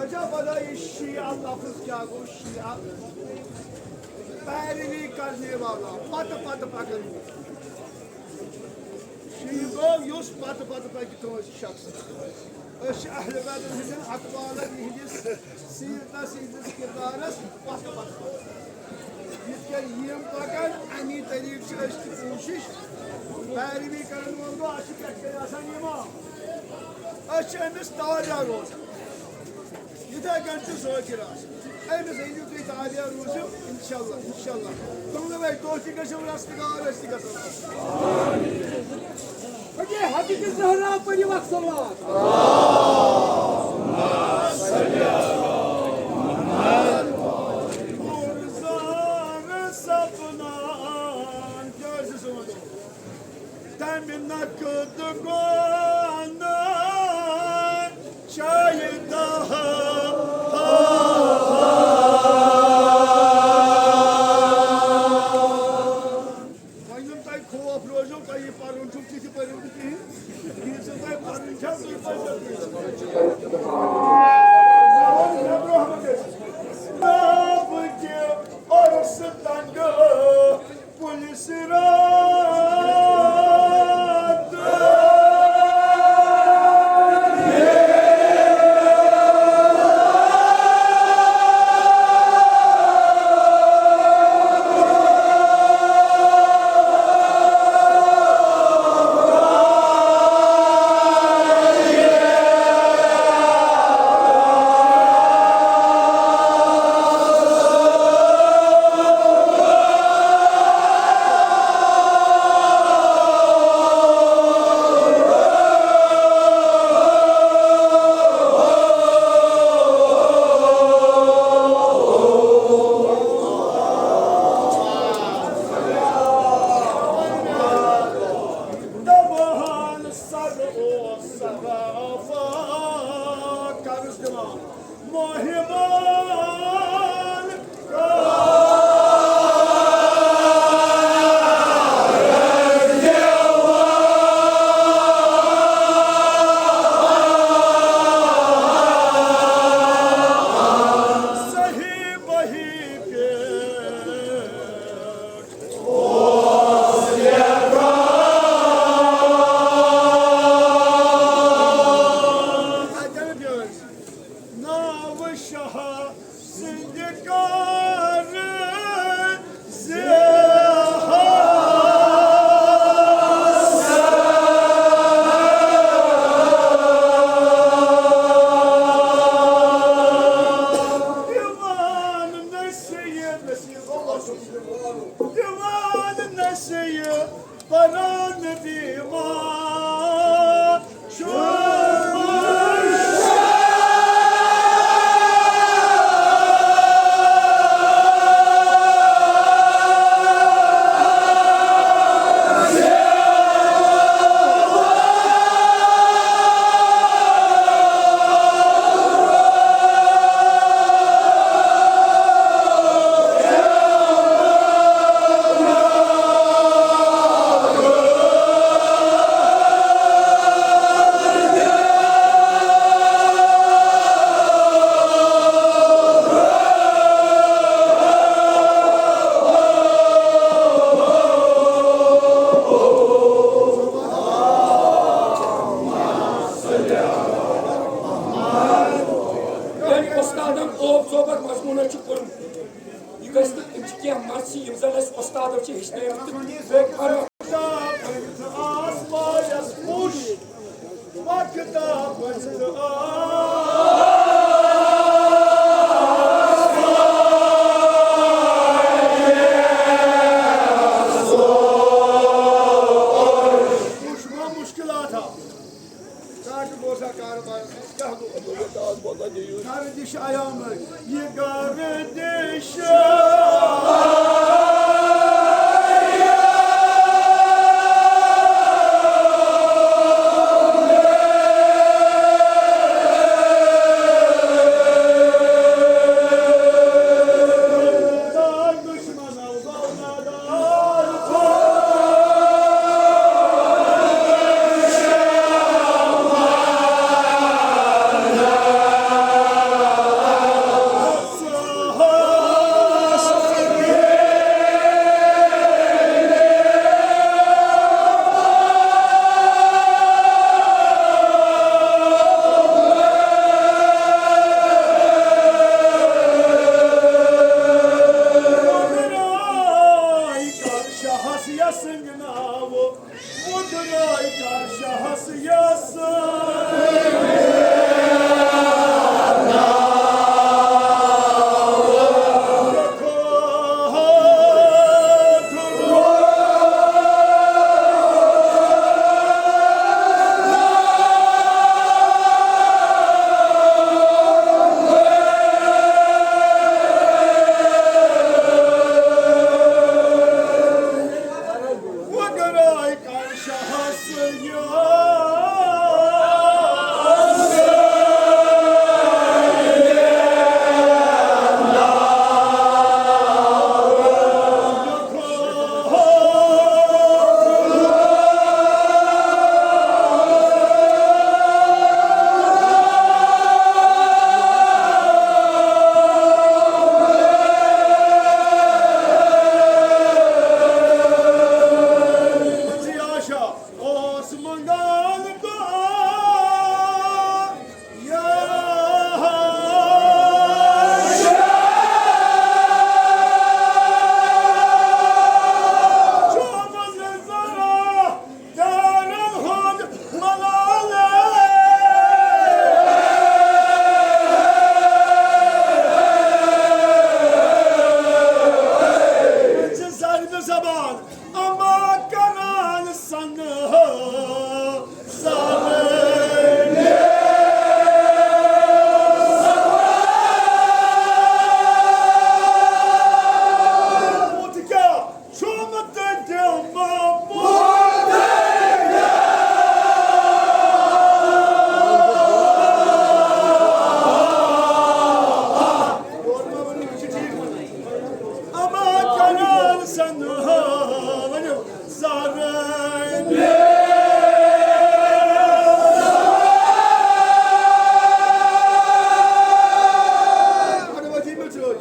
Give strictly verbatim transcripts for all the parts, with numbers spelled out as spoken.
عجب ادا، یہ شیعہ لفظ کیا گو؟ شیعہ پیروی کرنے والا، پتہ پتہ پکن وول۔ شیعہ گو یُس پتہ پتہ پکہِ کٲنٛسہِ شخصس۔ أسۍ چھِ اہل بیتن ہٕنٛدٮ۪ن اقوالن، یِہنٛدِس سیرتس، یِہنٛدِس کردارس پتہ پتہ پکان۔ یِتھ کٔنۍ یِم پکان، امی طریقہٕ چھِ أسۍ تہِ کوٗشش۔ پیروی کرن وول گوٚو، اَسہِ چھِ پٮ۪ٹھ کَنہِ آسان امام۔ أسۍ چھِ أمِس تابع روزان۔ یِتھَے کٔنۍ چھُ ذٲکِر آسان۔ أمِس أنِو تُہۍ تابع روٗزِو، انشاءاللہ، انشاءاللہ۔ تُہنٛدٕ وَتہِ تُہۍ تہِ گٔژھِو رستگار، أسۍ تہِ گژھو رستگار۔ پٔکِو حضرت زہرا پٔرِو اکھ صلوات۔ پُرزار سپنان کیٛازِ سونٛچو؟ تَمہِ نقد گوٚو نہٕ شاید۔ وۄنۍ یِم تۄہہِ خوف روزیو، تۄہہِ یہِ پَرُن چھُو، تہِ تہِ پٔرِو نہٕ کِہیٖنۍ۔ یہِ ژٕ تۄہہِ پَرُن چھا، تُہۍ پٔرۍزیو۔ مےٚ ووٚن، مےٚ برونٛہہ مہ گٔژھِو۔ جناب کہِ عرص تنگ پُلہِ صراط۔ دپان سر اوس سرافا قرض دِوان۔ مہمان صحیح بہی پہ ناو شاہ سٕنٛدِ کارٕ زِ دِوان نصیحت، دِوان نصیحت۔ پران بیمار چھُ۔ ییٚمۍ اُستادَن اوپ ژوپَر مضموٗنَن چھُ کوٚرمُت۔ یہِ گژھِ نہٕ، یِم چھِ کینٛہہ مرثی یِم زَن اَسہِ اُستادَو چھِ ہیٚچھنٲومٕتۍ تہٕ وقتہ پٔرِتھ آس واریاہ پوٚش۔ وقتہ پٔرِتھ آس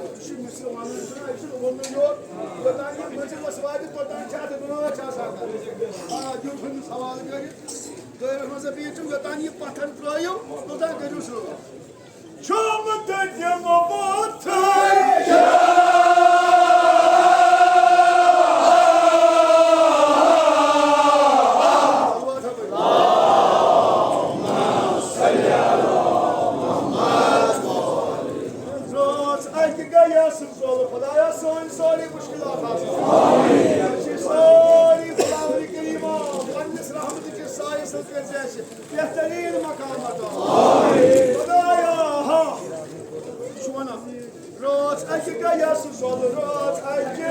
یہِ چھُ مِصرِ وَنُن چھُنہ، یہِ چھُنہٕ ووٚنُے یوت۔ یوٚتام یہِ مٔنزِلَس واتہِ، توٚتام چھِ اَتھ رٲچھ آسان کَرٕنۍ۔ آ، یُتھ ہُنٛد سوال کٔرِتھ۔ دوٚیمِس منٛز بیٚیہِ چھُ، یوٚتام یہِ پَتھَر ترٛٲیِو، توٚتام کٔرِو سُہ۔ چھُم تہٕ دِمہٕ بہٕ تھٔج۔ رٲژ اَکہِ گٔیَس ظۄلہٕ، خۄدایا، سٲنۍ سٲری مُشکِلات آسان۔ أسۍ چھِ سٲری غلام کریٖما، پننِس رحمتہٕ کِس سایَس تل کٔرۍ زِ اَسہِ بہتریٖن مقام عطا۔ خۄدایا، ہا۔ یہِ چھُ وَنان، رٲژ اَکہِ گٔیَس ظۄلہٕ، رٲژ اَکہِ۔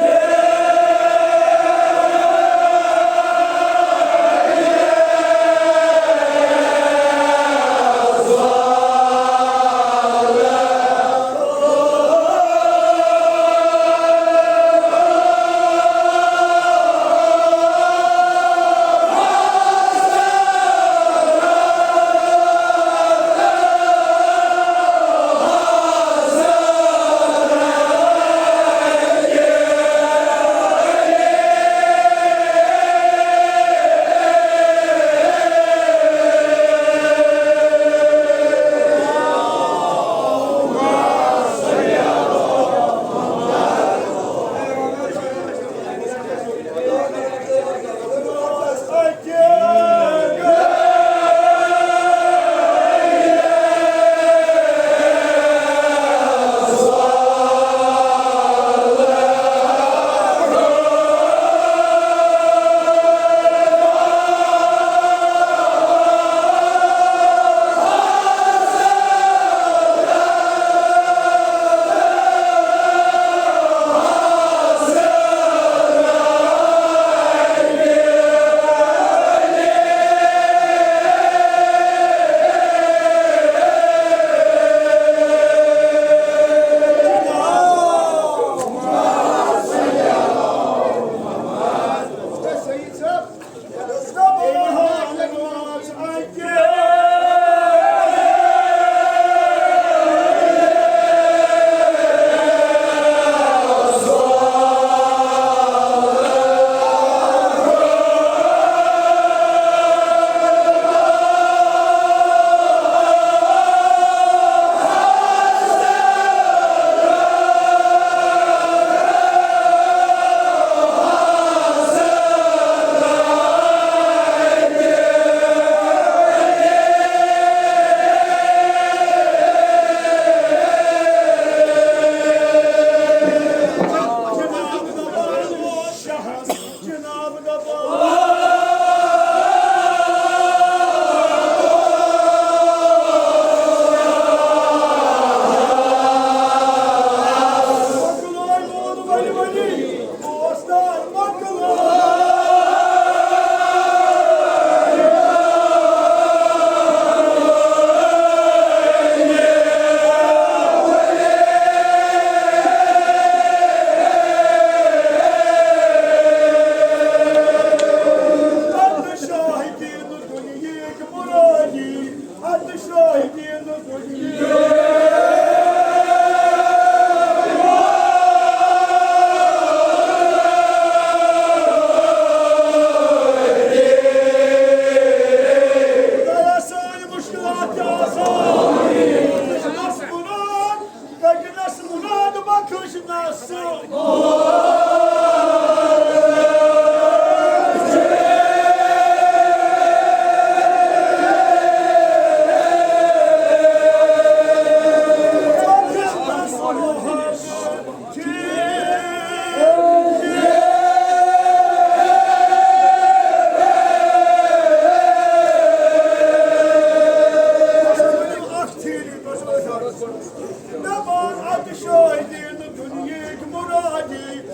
دپان اَتہِ شٲہدی نہٕ دُنیہٕکۍ مُرادی۔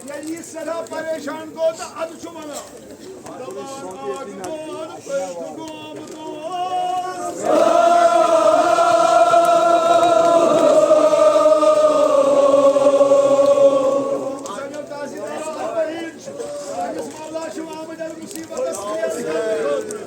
ییٚلہِ یہِ سٮ۪ٹھاہ پریشان گوٚو تہٕ اَدٕ چھُ وَنان، دَپان، اَکھ دۄہ پٔتۍ گوٚمُت اوس۔ سٲنِس مولا چھُ آمُت اَتھ مُصیٖبتَس خٲر کرنہٕ خٲطرٕ۔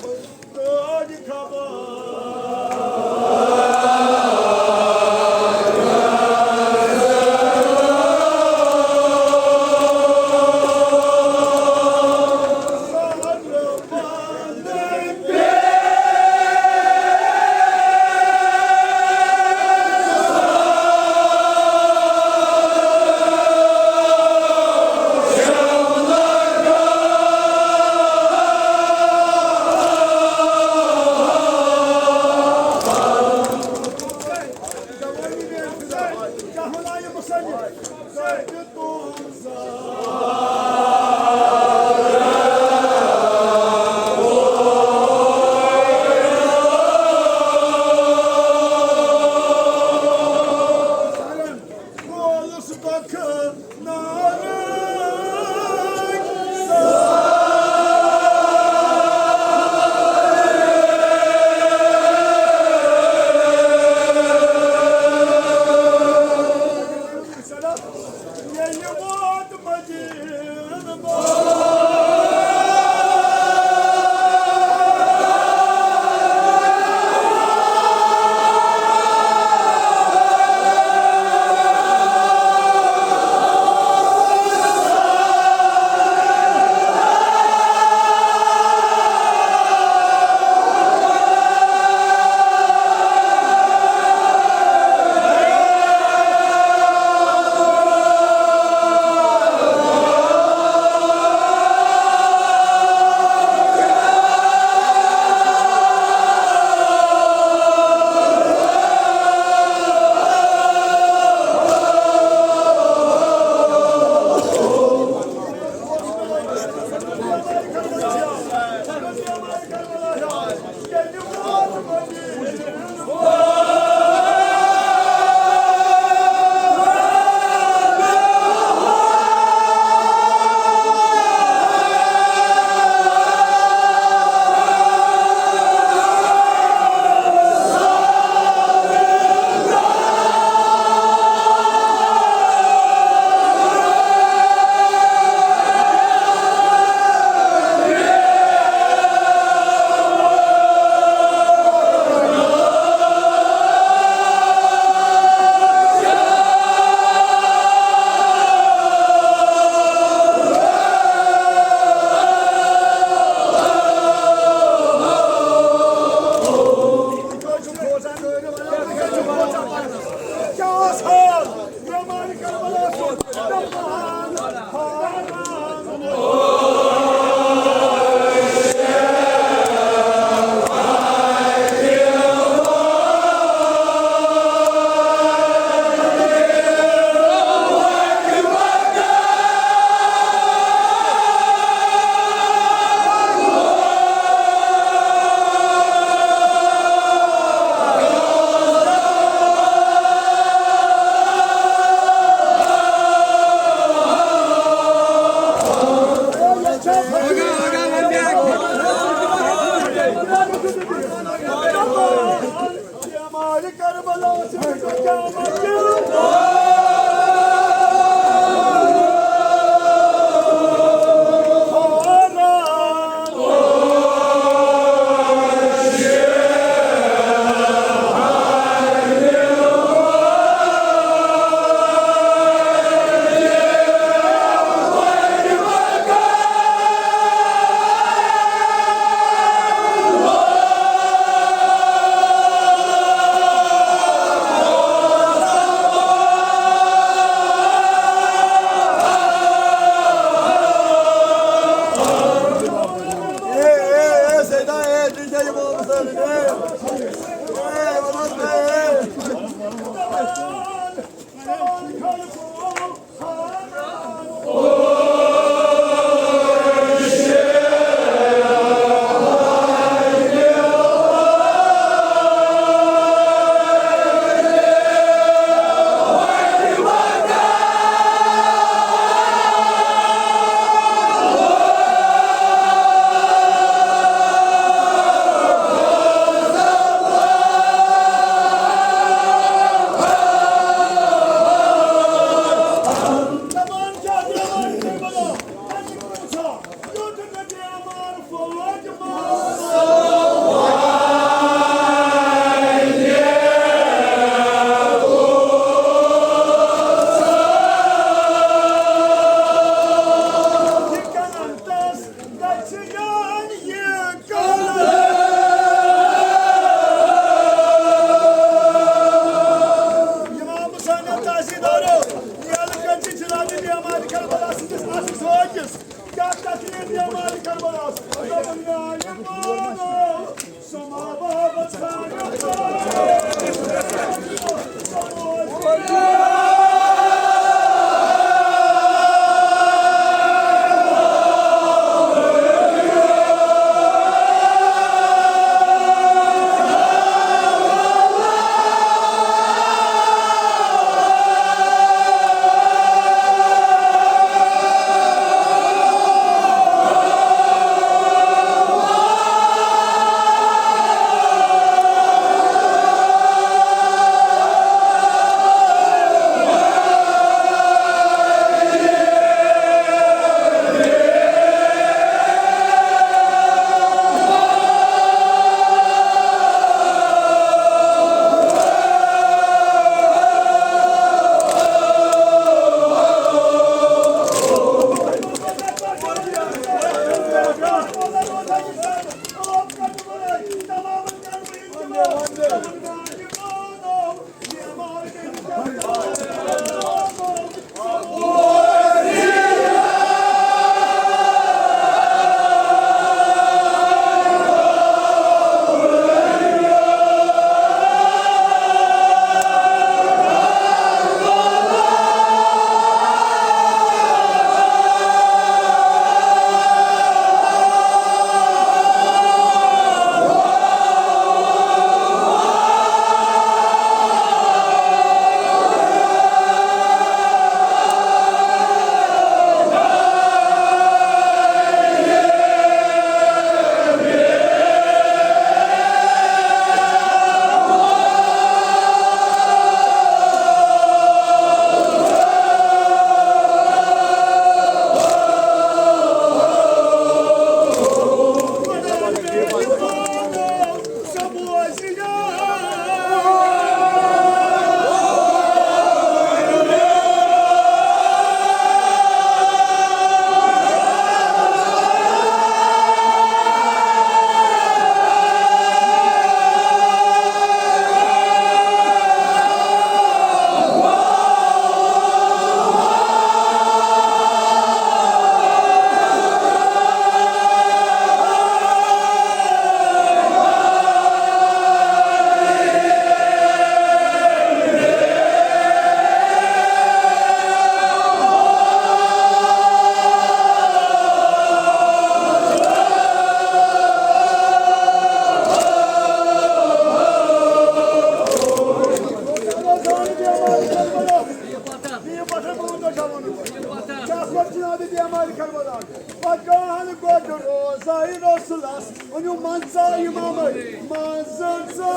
پکان گۄڈٕ روزاے رسولس، ؤنِو منٛزٕ ژاو اِمامے، منٛزٕ ژاو۔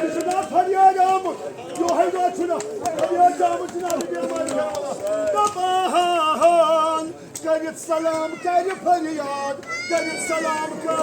یہِ چھُنہ فریاد آمُت، یِہوٚے دۄہ چھُنہ فریاد آمُت جناب بیمارِ کربلا۔ دپان کٔرِتھ سلام کرِ فریاد، کٔرِتھ سلام کر۔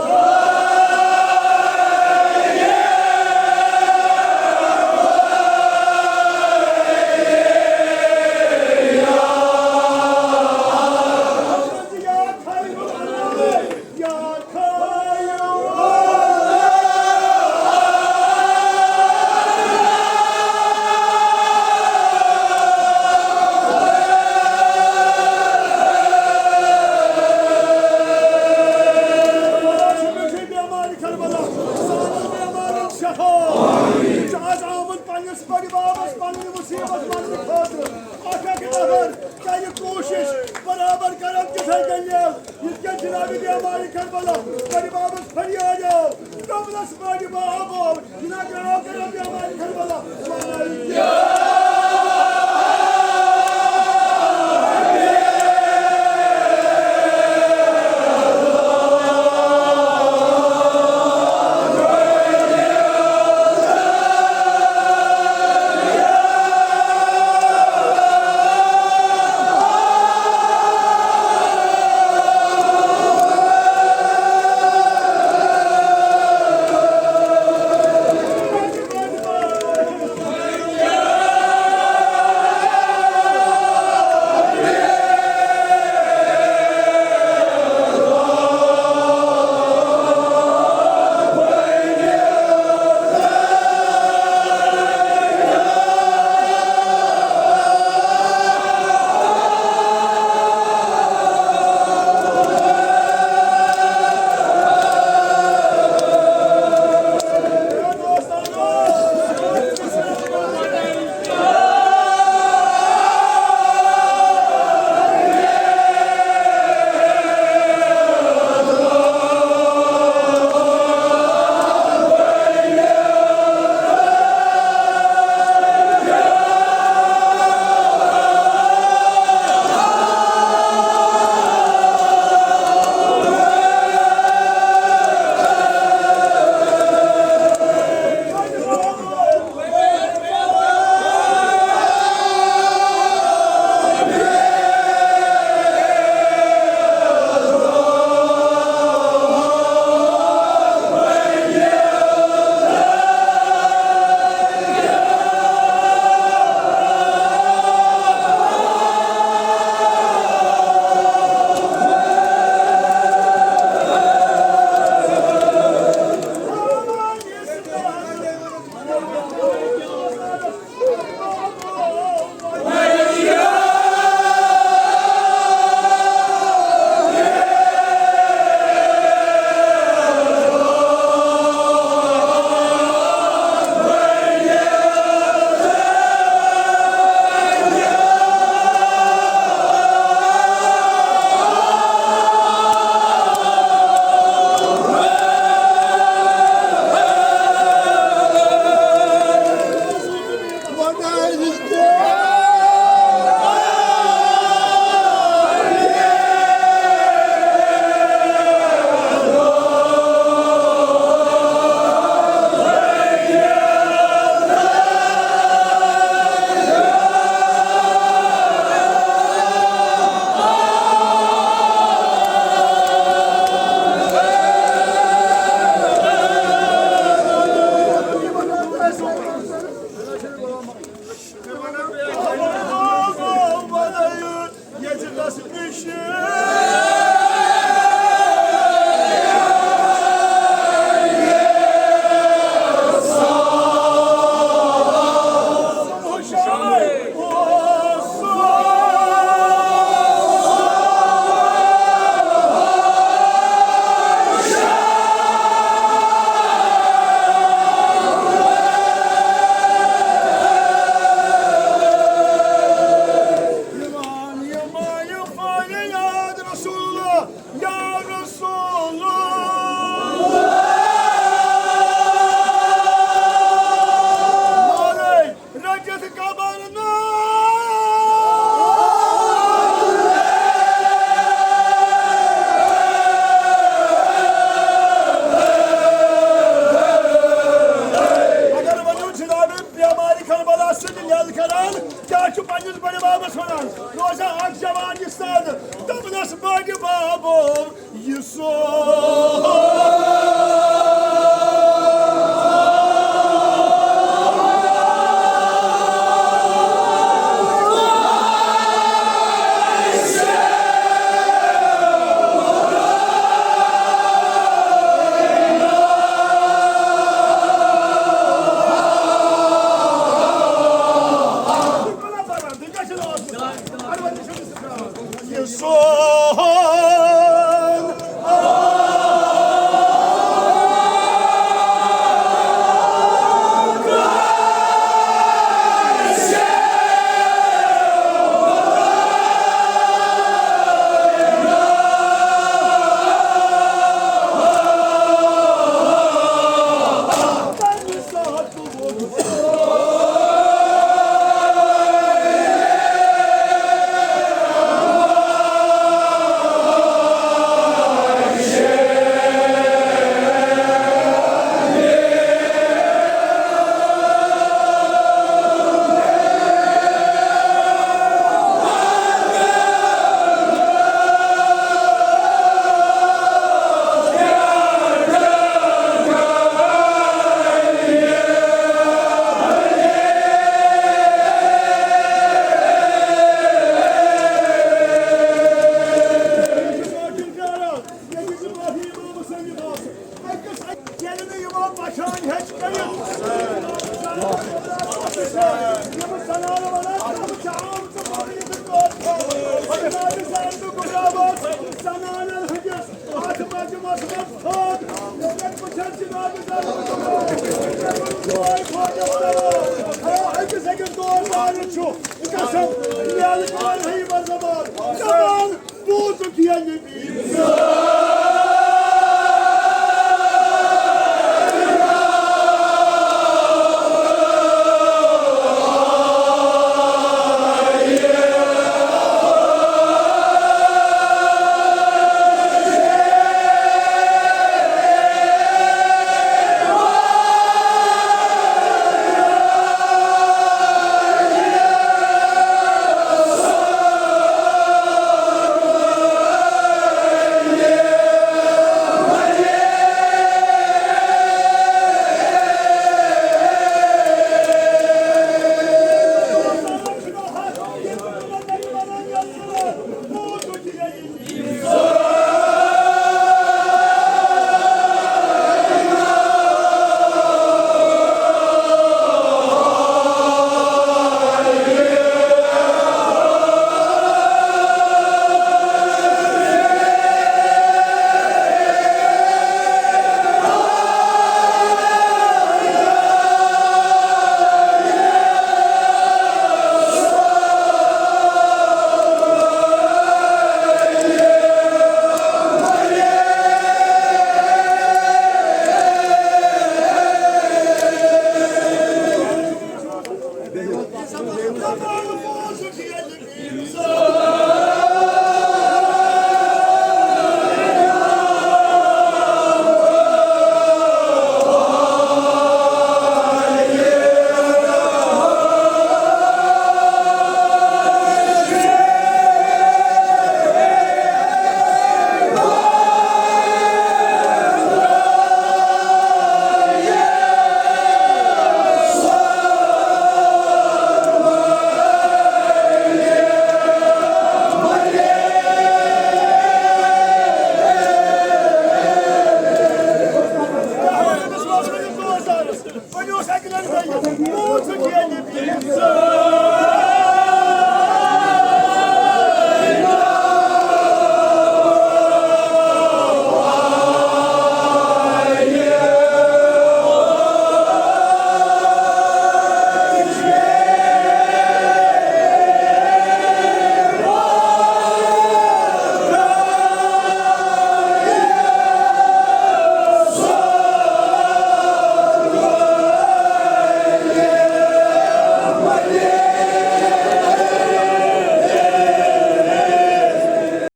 أسۍ چھِ پننِس بٔڑِ بابس ونان، روزان اکھ جوان یہِ سادٕ، دوٚپنس بٔڑِ بابو، یہِ سون۔ ییٚلہِ نہٕ یِوان پہچان ہیٚچ کٔرِتھ۔ یِم زنانہٕ وَنان، تِم چھِ آمژٕ مولوی تہٕ کٲم کَرُن۔ جناب زینبُک مُقابلہٕ، زنانَن ہٕنٛدِس اَتھ مجمعس منٛز تھوٚد۔ ییٚتٮ۪تھ وٕچھان جناب زینبُک مُقابلہٕ۔ أکِس أکِس دور دارِ چھُ قسم، میٛانہِ کورِ ہیٚیہِ وۄنۍ زبان۔ زبان بوٗزُتھ ییٚلہِ